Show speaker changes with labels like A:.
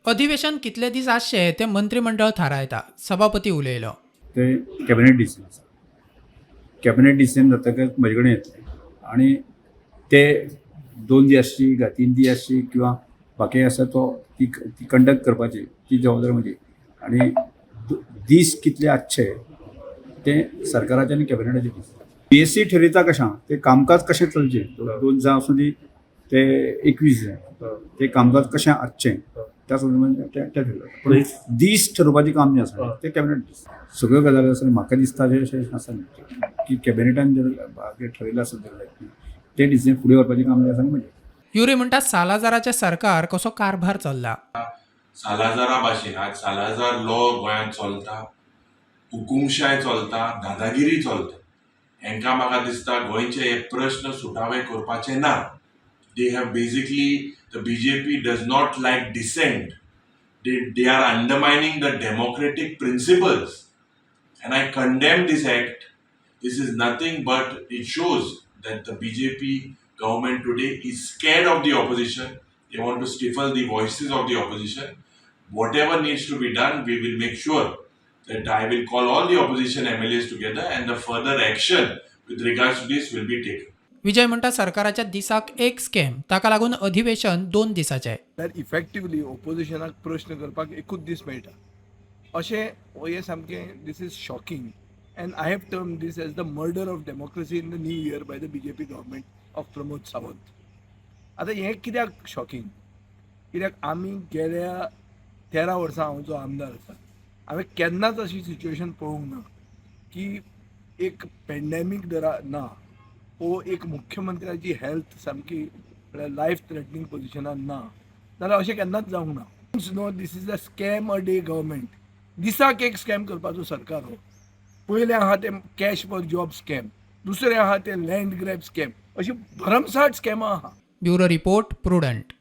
A: अधिवेशन कितले दीस आसचे तें मंत्रीमंडळ थारायता, सभापती उलयलो.
B: ते कॅबिनेट डिसिजन आसा. कॅबिनेट डिसिजन जातकच म्हजे कडेन येतलें आनी ते 2 दीस आसची काय 3 दीस आसची किंवा बाकी आसा तो ती ती कंडक्ट करपाची ती जबाबदारी म्हजी आनी दीस कितले आसचे ते सरकाराचे आनी कॅबिनेटाचे दीस पी एस सी ठरयता कशें ते कामकाज कशें चलचें. 2 दिसां आसूं दी ते 21 दिसां, ते कामकाज कशें आसचें त्या संदर्भात ते ते ठरयता, पूण दीस ठरोवपाचें काम जें आसा तें कॅबिनेट दीस सगळ्यो गजाली आसा. म्हाका दिसता तें अशें आसा न्ही की कॅबिनेटान जर ठरयलें आसत जाल्यार तें डिसिजन फुडें व्हरपाचें काम जें आसा म्हजें.
A: युरी म्हणटा, सालाझाराचें सरकार कसो कारभार चल्ला.
C: सालाझारा भाशेन आज सालाझार लॉ गोंयांत चलता, हुकुमशाय चलता, दादागिरी चलता. हेंकां म्हाका दिसता गोंयचे हे प्रश्न सुटावे करपाचे ना. They have basically, the BJP does not like dissent. They are undermining the democratic principles and I condemn this act. This is nothing but it shows that the BJP government today is scared of the opposition. They want to stifle the voices of the opposition. Whatever needs to be done, we will make sure that I will call all the opposition MLAs together and the further action with regards to this will be taken.
A: Vijay म्हणटा, सरकाराच्या दिसाक एक scam, ताका लागून अधिवेशन 2 दिसाचें.
D: जाल्यार effectively ओपोजिशनाक प्रश्न करपाक एकूच दीस मेळटा अशें हें सामकें, this is shocking and I have termed this as the murder of democracy in the new year by the BJP government of Pramod Sawant. आतां हें कित्याक शॉकिंग? कित्याक आमी गेल्या 13 वर्सां हांव जो आमदार आसा, हांवें केन्नाच अशी सिच्युएशन पळोवंक ना की एक पेंडेमीक जर ना वो एक मुख्यमंत्र्याची हेल्थ सामकी म्हळ्यार लायफ थ्रेटनींग पोजिशनान ना जाल्यार अशें केन्नाच जावंक ना. No, this is a scam a day government. दिसाक एक स्कॅम करपाचो सरकार हो. पयलें आहा तें कॅश फॉर जॉब स्कॅम, दुसरें आहा तें लँड ग्रॅब स्कॅम, अशी भरमसाठ स्कॅमां आहा.
A: Bureau report, prudent.